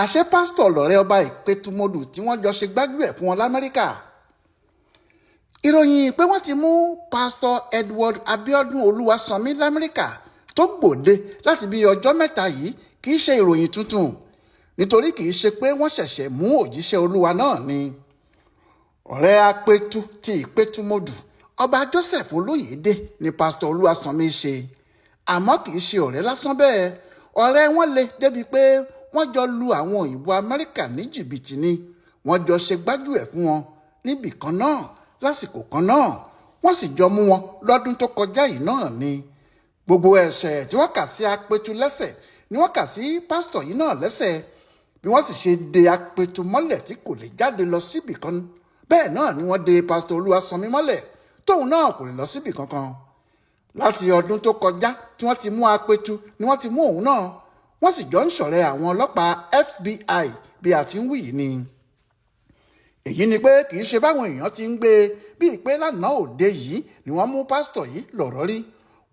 Àṣé pásítọ̀ lọ̀rẹ́ ọba Ìpẹ̀tùmọdù tí wọ́n jọ ṣe gbájúẹ̀ fún wọn l'Amẹ́ríkà. Ìròyìn pé wọ́n ti mú Pásítọ̀ Edward Abiodun Olúwasanmi l'Amẹ́ríkà tó gbòde láti bí ọjọ́ 3 yìí kì í ṣe ìròyìn tuntun, nítorí kì í ṣe pé wọ́n ṣẹ̀ṣẹ̀ mú òjíṣẹ́ Olúwa náà ni. Ọ̀rẹ́ Apẹ̀tù ti Ìpẹ̀tùmọdù, Ọba Joseph Olóyèdè ni Pásítọ̀ Olúwasanmi ṣe. Àmọ́ kì í ṣe ọ̀rẹ́ lásán bẹ́ẹ̀, ọ̀rẹ́ wọn le débi pé wọ́n jọ lu àwọn òyìnbó Amẹ́ríkà ní jìbìtì ni. Wọ́n jọ ṣe gbájúẹ̀ fún wọn níbì kan náà lásìkò kan náà, wọ́n sì jọ mú wọn lọ́dún tó kọjá yìí náà ni. Gbogbo ẹ̀ṣẹ̀ tí wọ́n kà sí Apẹ̀tù lẹ́sẹ̀ ni wọ́n kà sí pásítọ̀ yìí náà lẹ́sẹ̀. Bí wọ́n sì ṣe de Apẹ̀tù mọ́lẹ̀ tí kò lè jáde lọ síbì kan, bẹ́ẹ̀ náà ni wọ́n de Pásítọ̀ Olúwasanmi mọ́lẹ̀ tóun náà kò lè lọ síbì kankan. Láti ọdún tó kọjá tí wọ́n ti mú Apẹ̀tù ni wọ́n ti mú òun náà, wọ́n sì jọ ń ṣọ̀rẹ́ àwọn ọlọ́pàá FBI bí a ti ń wí yìí ni. Èyí ni pé kì í ṣe báwọn èèyàn ti ń gbé bíi pé lánàá òde yìí ni wọ́n mú pásítọ̀ yìí lọ̀rọ̀ rí.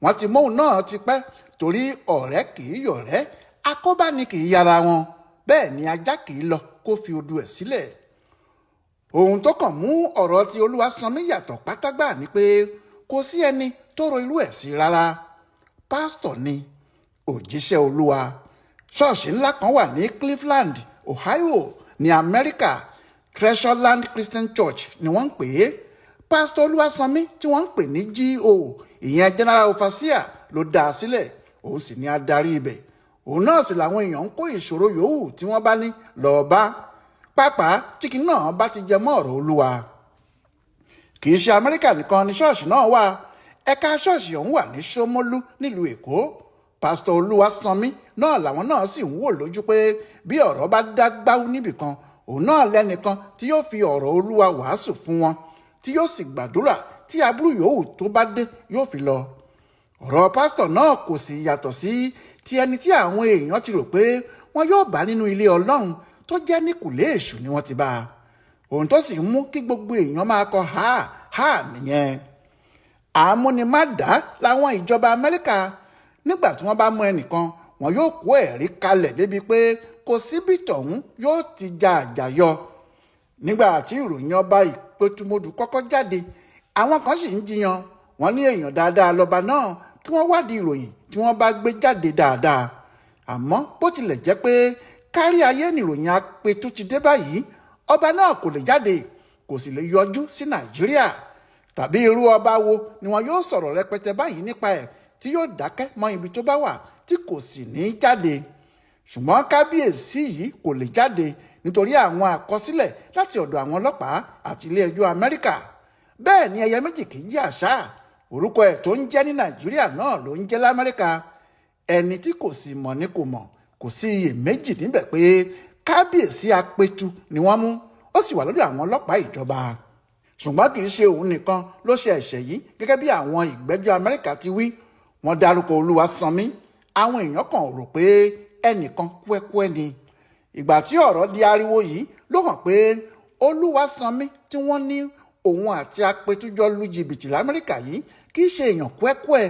Wọ́n ti móun náà ti pẹ́, torí ọ̀rẹ́ kì í yọ̀rẹ́, akóbá ni kì í yára wọn, bẹ́ẹ̀ ni ajá kì í lọ kó fi odò ẹ̀ sílẹ̀. Ohun tó kàn mú ọ̀rọ̀ tí Olúwasanmi yàtọ̀ pátágbà ni pé kò sí ẹni tó ro irú ẹ̀ sí rárá. Pásítọ̀ ni, òjíṣẹ́ Olúwa. Ṣọ́ọ̀ṣì ńlá kan wà ní Cleveland, Ohio ní Amẹ́ríkà. Treasureland Christian Church ni wọ́n ń pè é. Pásítọ̀ Olúwasanmi tí wọ́n ń pè ní G.O., ìyẹn General Overseer, ló dá a sílẹ̀, òun sì ni adarí ibẹ̀. Òun náà sì làwọn èèyàn ń kó ìṣòro yòówù tí wọ́n bá ní lọ́ọ́ bá, pàápàá tí kìnnì náà bá ti jẹ mọ́ ọ̀rọ̀ Olúwa. Kì í ṣe Amẹ́ríkà nìkan ni ṣọ́ọ̀ṣì náà wà. Ẹ̀ka ṣọ́ọ̀ṣì ọ̀hún wà ní Ṣómólú nílùú Èkó. Pásítọ̀ Olúwasanmi náà làwọn náà sì ń wò lójú pé bí ọ̀rọ̀ bá dá gbáú níbìkan, òun náà lẹ́nìkan tí yóò fi ọ̀rọ̀ Olúwa wàásù fún wọn, tí yóò sì gbàdúrà tí aburú yòówù tó bá dé yóò fi lọ. Ọ̀rọ̀ pásítọ̀ náà kò sì yàtọ̀ sí ti ẹni tí àwọn èèyàn ti rò pé wọ́n yóò bá nínú ilé Ọlọ́run tó jẹ́ níkùlé èṣù ni wọ́n ti bá a. Ohun tó sì ń mú kí gbogbo èèyàn máa kọ ha ha nìyẹn. Àmúnimádàá làwọn ìjọba Amẹ́ríkà. Nígbà tí wọ́n bá mú ẹnìkan, wọn yóò kó ẹ̀rí kalẹ̀ débi pé kò síbi tọ̀hún yóò ti ja àjàyọ. Nígbà tí ìròyìn ọba Ìpẹ̀tùmọdù kọ́kọ́ jáde, àwọn kan sì ń jiyàn. Wọ́n ní èèyàn dáadáa lọ́ba náà, kí wọ́n wádìí ìròyìn tí wọ́n bá gbé jáde dáadáa. Àmọ́ bó tilẹ̀ jẹ́ pé kárí ayé nìròyìn Apẹ̀tù ti dé báyìí, ọba náà kò lè jáde, kò sì lè yọjú sí Nàìjíríà. Tàbí irú ọba wo ni wọn yóò sọ̀rọ̀ rẹpẹtẹ báyìí nípa ẹ̀ tí yóò dákẹ́ mọ́ ibi tó bá wà tí kò sì ní jáde? Ṣùgbọ́n kábíyèsí yìí kò lè jáde nítorí àwọn àkọsílẹ̀ láti ọ̀dọ̀ àwọn ọlọ́pàá àti ilé ẹjọ́ Amẹ́ríkà. Bẹ́ẹ̀ ni ẹyẹ méjì kì í jẹ́ àṣà. Orúkọ ẹ̀ tó ń jẹ́ ní Nàìjíríà náà ló ń jẹ́ l'Amẹ́ríkà. Ẹni tí kò sì mọ̀ ni kò mọ̀, kò sí iyèméjì níbẹ̀ pé kábíyèsí Apẹ̀tù ni wọ́n mú, ó sì wà lọ́dọ̀ àwọn ọlọ́pàá ìjọba. Ṣùgbọ́n kì í ṣe òun nìkan ló ṣe ẹ̀ṣẹ̀ yìí gẹ́gẹ́ bí àwọn ìgbẹ́jọ́ Amẹ́ríkà ti wí. Wọ́n dárúkọ Olúwasanmi, àwọn èèyàn kan rò pé ẹnìkan kúẹ́kúẹ́ ni. Ìgbà tí ọ̀rọ̀ di ariwo yìí ló hàn pé Olúwasanmi tí wọ́n ní òun àti Apẹ̀tù jọ lu jìbìtì l'Amẹ́ríkà yìí kì í ṣe èèyàn kúẹ́kúẹ́,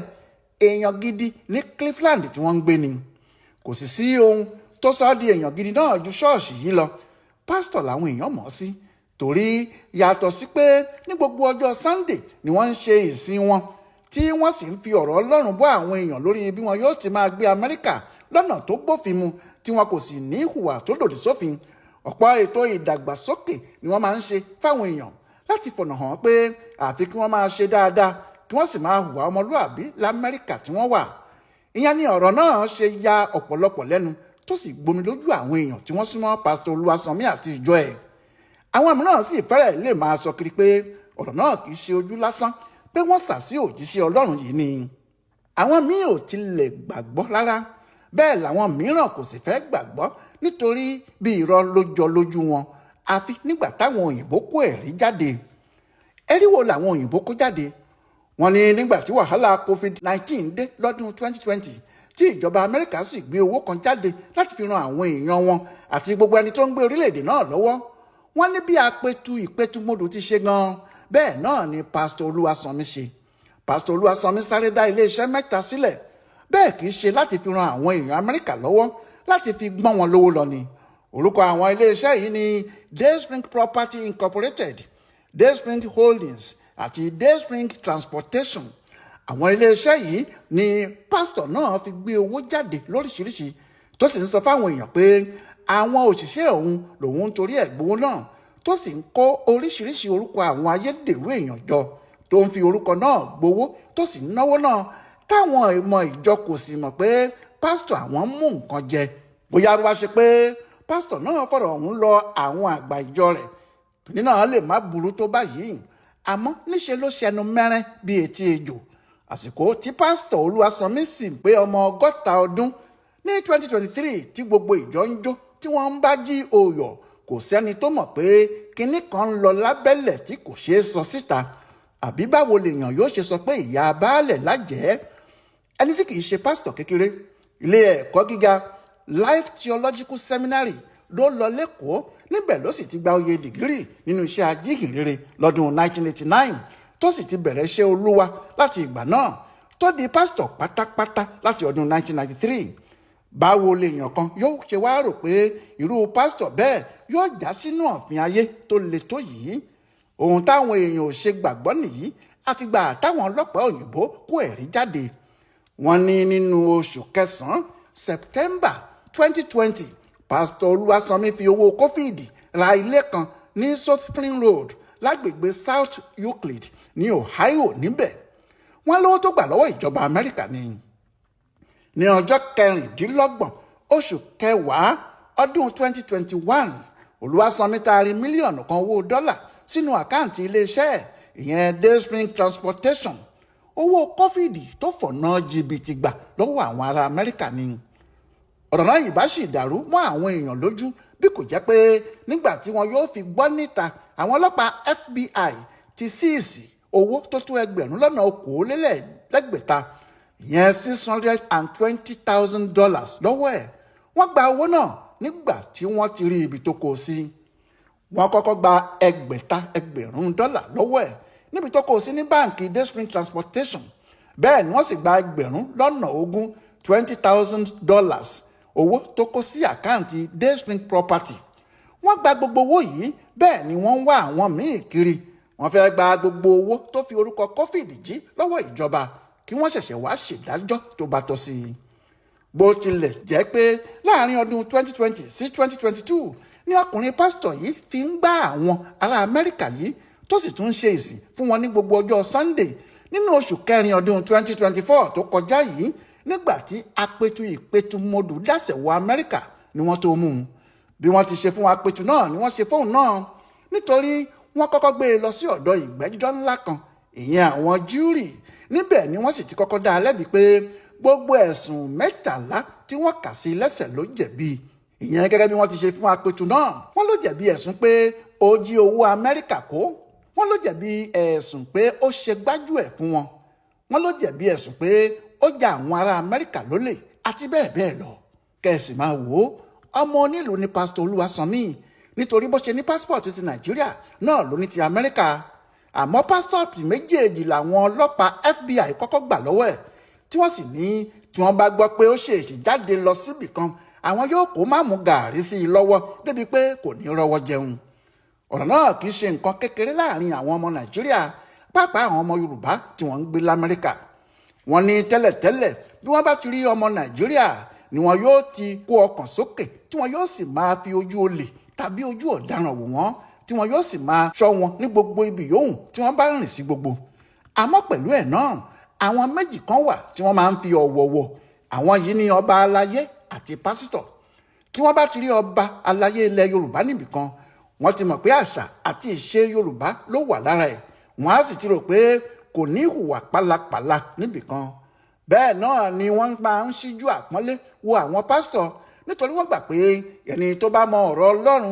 èèyàn gidi ní Cleveland tí wọ́n ń gbé ni. Kò sì sí ohun tó sọ di èèyàn gidi náà ju ṣọ́ọ̀ṣì yìí lọ. Pásítọ̀ làwọn èèyàn mọ̀ ọ́ sí, torí yàtọ̀ sí pé ní gbogbo ọjọ́ Sunday ni wọ́n ń ṣe ìsìn wọn, tí wọ́n sì ń fi ọ̀rọ̀ Ọlọ́run bọ́ àwọn èèyàn lórí bí wọn yóò ti máa gbé Amẹ́ríkà lọ́nà tó bófin mu, tí wọn kò sì ní hùwà tó lòdì sófin. Ọ̀pọ̀ ètò ìdàgbàsókè ni wọ́n máa ń ṣe fáwọn èèyàn láti fọ̀nà hàn pé àfi kí wọ́n máa ṣe dáadáa, kí wọ́n sì máa hùwà ọmọlúàbí l'Amẹ́ríkà tí wọ́n wà. Ìyẹn ni ọ̀rọ̀ náà ṣe ya ọ̀pọ̀lọpọ̀ lẹ́nu tó sì gbomi lójú àwọn èèyàn tí wọ́n súnmọ́ Pásítọ̀ Olúwasanmi àti ìjọ ẹ̀. Àwọn mìíràn sì fẹ́rẹ̀ lè máa sọ kiri pé ọ̀rọ̀ náà kì í ṣe ojú lásán, pé wọ́n sà sí òjíṣẹ́ Ọlọ́run yìí ni. Àwọn míì ò tilẹ̀ gbàgbọ́ rárá, bẹ́ẹ̀ làwọn mìíràn kò sì fẹ́ gbàgbọ́ nítorí bí irọ́ ló jọ lójú wọn, àfi nígbà táwọn òyìnbó kó ẹ̀rí jáde. Ẹ̀rí wo làwọn òyìnbó kó jáde? Wọ́n ní nígbà tí wàhálà COVID-19 dé lọ́dún 2020, tí ìjọba Amẹ́ríkà sì gbé owó kan jáde láti fi ran àwọn èèyàn wọn àti gbogbo ẹni tó ń gbé orílẹ̀-èdè náà lọ́wọ́. Wọ́n ní bí Apẹ̀tù Ìpẹ̀tùmọdù ti ṣe gan-an, bẹ́ẹ̀ náà ni Pásítọ̀ Olúwasanmi ṣe. Pásítọ̀ Olúwasanmi sáré dá iléeṣẹ́ 3 sílẹ̀, bẹ́ẹ̀ kì í ṣe láti fi ran àwọn èèyàn Amẹ́ríkà lọ́wọ́ láti fi gbọ́n wọn lówó lọ ni. Orúkọ àwọn iléeṣẹ́ yìí ni Dayspring Property Incorporated, Dayspring Holdings àti Dayspring Transportation. Àwọn iléeṣẹ́ yìí ni pásítọ̀ náà fi gbé owó jáde lóríṣiríṣi, tó sì ń sọ fáwọn èèyàn pé àwọn òṣìṣẹ́ òun lòun ń torí ẹ̀ gbowó náà, tó sì ń kó oríṣiríṣi orúkọ àwọn ayédèrú èèyàn jọ, tó ń fi orúkọ náà gbowó, tó sì ń náwó náà, táwọn ọmọ ìjọ kò sì mọ̀ pé pásítọ̀ àwọn mú nǹkan jẹ. Bóyá wá ṣe pé pásítọ̀ náà fọ̀rọ̀ ọ̀hún lọ àwọn àgbà ìjọ rẹ̀, kìnìún náà lè má burú tó báyìí, àmọ́ níṣe ló ṣẹnu mẹ́rẹ́ bíi etí ejò. Àsìkò tí pásítọ̀ Olúwasanmí sì pé ọmọ 60 ọdún ní 2023 tí gbogbo ìjọ ń jó tí wọ́n ń bá jí òòyọ̀, kò sẹ́ni tó mọ̀ pé kinní kan ń lọ lábẹ́lẹ̀ tí kò ṣeé sọ síta. Àbí báwo lèèyàn yóò ṣe sọ pé ìyá baálẹ̀ lájẹ́, ẹni tí kìí ṣe pásítọ̀ kékeré? Ilé ẹ̀kọ́ gíga Life Theological Seminary ló lọ lẹ́kọ̀ọ́, níbẹ̀ ló sì ti gba oyè dìgírì nínú iṣẹ́ ajíhìnrere lọ́dún 1989, tó sì ti bẹ̀rẹ̀ iṣẹ́ Olúwa láti ìgbà náà, tó di pásítọ̀ pátápátá láti ọdún 1993. Báwo lèèyàn kan yóò ṣe wá rò pé irú pásítọ̀ bẹ́ẹ̀ yóò já sínú ọ̀fìn ayé tó le tó yìí? Ohun táwọn èèyàn ò ṣe gbàgbọ́ nìyí, àfìgbà táwọn ọlọ́pàá òyìnbó kó ẹ̀rí jáde. Wọ́n ní nínú oṣù kẹsàn-án, September 2020, pásítọ̀ Olúwasanmí fi owó kófíìdì ra ilé kan ní South Flynn Road lágbègbè South Euclid ní Ohio níbẹ̀. Wọ́n lówó tó gbà lọ́wọ́ ìjọba Amẹ́ríkà ni. Ní ọjọ́ 26 oṣù kẹwàá ọdún 2021, Olúwasanmí taari $1 mílíọ̀nù owó dọ́là sínú àkáǹtì iléeṣẹ́ ìyẹn Dayspring Transportation. Owó kófíìdì tó fọ̀nà jìbìtì gbà lọ́wọ́ àwọn ará Amẹ́ríkà ni. Ọ̀rọ̀ náà yìí bá sì dàrú mọ́ àwọn èèyàn lójú bí kò jẹ́ pé nígbà tí wọn yóò fi gbọ́ níta, àwọn ọlọ́pàá FBI ti síìsì owó tó tó $2,220, ìyẹn $620,000 lọ́wọ́ ẹ̀. Wọ́n gba owó náà nígbà tí wọ́n ti rí ibi tó kó sí. Wọ́n kọ́kọ́ gba $6,000 lọ́wọ́ ẹ̀ níbi tó kó sí ní báǹkì Dayspring Transportation. Bẹ́ẹ̀ ni wọ́n sì gba $20,000, $20,000 owó tó kó sí àkáǹtì Dayspring Property. Wọ́n gba gbogbo owó yìí, bẹ́ẹ̀ ni wọ́n ń wá àwọn míì kiri. Wọ́n fẹ́ gba gbogbo owó tó fi orúkọ kófìdì jí lọ́wọ́ ìjọba kí wọ́n ṣẹ̀ṣẹ̀ wá ṣèdájọ́ tó bá tọ́ sí i. Bó tilẹ̀ jẹ́ pé láàrin ọdún 2020 sí 2022 ní ọkùnrin pásítọ̀ yìí fi ń gbá àwọn ará Amẹ́ríkà yìí, tó sì tún ń ṣe ìsìn fún wọn ní gbogbo ọjọ́ Sunday. Nínú oṣù kẹrin ọdún 2024 tó kọjá yìí, nígbà tí apẹtu ìpẹtumọdù dáṣẹ̀ wọ Amẹ́ríkà ni wọ́n tó mú un. Bí wọ́n ti ṣe fún apẹtu náà ni wọ́n ṣe fóun náà, nítorí wọ́n kọ́kọ́ gbé e lọ sí ọ̀dọ̀ ìgbẹ́jọ́ ńlá kan, ìyẹn àwọn júrì. Níbẹ̀ ni wọ́n sì ti kọ́kọ́ dá a lẹ́bi pé gbogbo ẹ̀sùn 13 tí wọ́n kà sí lẹ́sẹ̀ ló jẹ̀bi. Ìyẹn gẹ́gẹ́ bí wọ́n ti ṣe fún apẹtu náà. Wọ́n ló jẹ̀bi ẹ̀sùn pé ó jí owó Amẹ́ríkà kó. Wọ́n ló jẹ̀bi ẹ̀sùn pé ó ṣe gbájúẹ̀ fún wọn. Wọ́n ló jẹ̀bi ẹ̀sùn pé ó ja àwọn ará Amẹ́ríkà lólè àti bẹ́ẹ̀ bẹ́ẹ̀ lọ. Kẹ̀sì máa wò ó, ọmọ onílùú ni pásítọ̀ Olúwasanmí, nítorí bó ṣe ní pásítọ̀tì ti Nàìjíríà náà ló ní ti Amẹ́ríkà. Àmọ́ pásítọ̀tì méjèèjì làwọn ọlọ́pàá FBI kọ́kọ́ gbà lọ́wọ́ ẹ̀, tí wọ́n sì ní tí wọ́n bá gbọ́ pé ó ṣèèṣì jáde lọ síbì kan, àwọn yóò kó máàmù gàárì sí i lọ́wọ́ débi pé kò ní rọ́wọ́ jẹun. Ọ̀rọ̀ náà kì í ṣe nǹkan kékeré láàrin àwọn ọmọ Nàìjíríà, pàápàá àwọn ọmọ Yorùbá tí wọ́n ń gbé l'Amẹ́ríkà. Wọ́n ní tẹ́lẹ̀tẹ́lẹ̀ bí wọ́n bá ti rí ọmọ Nàìjíríà ni wọn yóò ti kó ọkàn sókè, tí wọn yóò sì máa fi ojú olè tàbí ojú ọ̀daràn wò wọ́n, tí wọn yóò sì máa ṣọ́ wọn ní gbogbo ibi yòówù tí wọ́n bá rìn sí gbogbo. Àmọ́ pẹ̀lú ẹ̀ náà, àwọn méjì kan wà tí wọ́n máa ń fi ọ̀wọ̀ wọ̀. Àwọn yìí ni ọba aláyé àti pásítọ̀. Tí wọ́n bá ti rí ọba aláyé ilẹ̀ Yorùbá níbìkan, wọ́n ti mọ̀ pé àṣà àti ìṣe Yorùbá ló wà lára ẹ̀. Wọ́n á sì ti rò pé kò ní hùwà pálapàla níbìkan. Bẹ́ẹ̀ náà ni wọ́n máa ń ṣíjú àpọ́nlé wo àwọn pásítọ̀, nítorí wọ́n gbà pé ẹni tó bá mọ ọ̀rọ̀ Ọlọ́run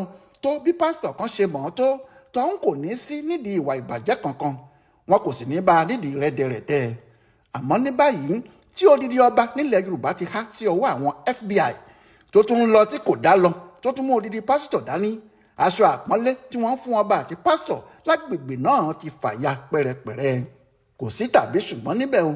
tó bí pásítọ̀ kan ṣe mọ̀ ọ́ tó, tọ́hún kò ní sí nídìí ìwà ìbàjẹ́ kankan. Wọn kò sì ní bá a nídìí rẹ́dẹ̀rẹ́dẹ́. Àmọ́ ní báyìí tí odidi ọba nílẹ̀ Yorùbá ti há sí ọwọ́ àwọn FBI, tó tún ń lọ tí kò dá lọ, tó tún mú odidi pásítọ̀ dání, aṣọ àpọ́nlé tí wọ́n fún ọba àti pásítọ̀ lágbègbè náà ti fàya pẹ́rẹpẹ̀rẹ. Kò sí tàbí ṣùgbọ́n níbẹ̀ o.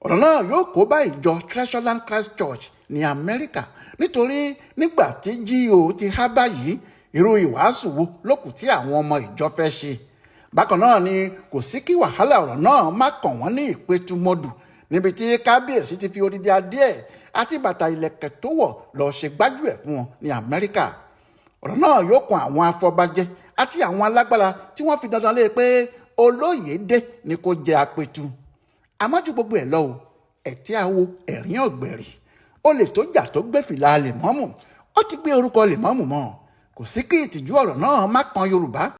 Ọ̀rọ̀ náà yóò kó bá ìjọ Treasureland Christ Church ní Amẹ́ríkà, nítorí nígbà tí G.O ti há báyìí, irú ìwàásù wo ló kù tí àwọn ọmọ ìjọ fẹ́ ṣe? Bákan náà ni kò sí kí wàhálà ọ̀rọ̀ náà má kàn wọ́n ní Ìpẹ́tùmọ́dù, níbi tí kábíyèsí ti fi odidi adé ẹ̀ àti bàtà ìlẹ̀kẹ̀ tó wọ̀ lọ ṣe gbájú ẹ̀ fún wọn ní Amẹ́ríkà. Ọ̀rọ̀ náà yóò kan àwọn afọbajẹ àti àwọn alágbára tí wọ́n fi dandan lé pé Olóyèdè ni kò jẹ́ apẹ̀tù. Àmọ́ ju gbogbo ẹ̀ lọ o, ẹ̀tí àwo ẹ̀rín ọ̀gbẹ̀rì, olè tó jà tó gbé fìlà lèmọ́mù, ó ti gbé orúkọ lèmọ́mù mọ́. Kò sí kí ìtìjú ọ̀rọ̀ náà má kan Yorùbá.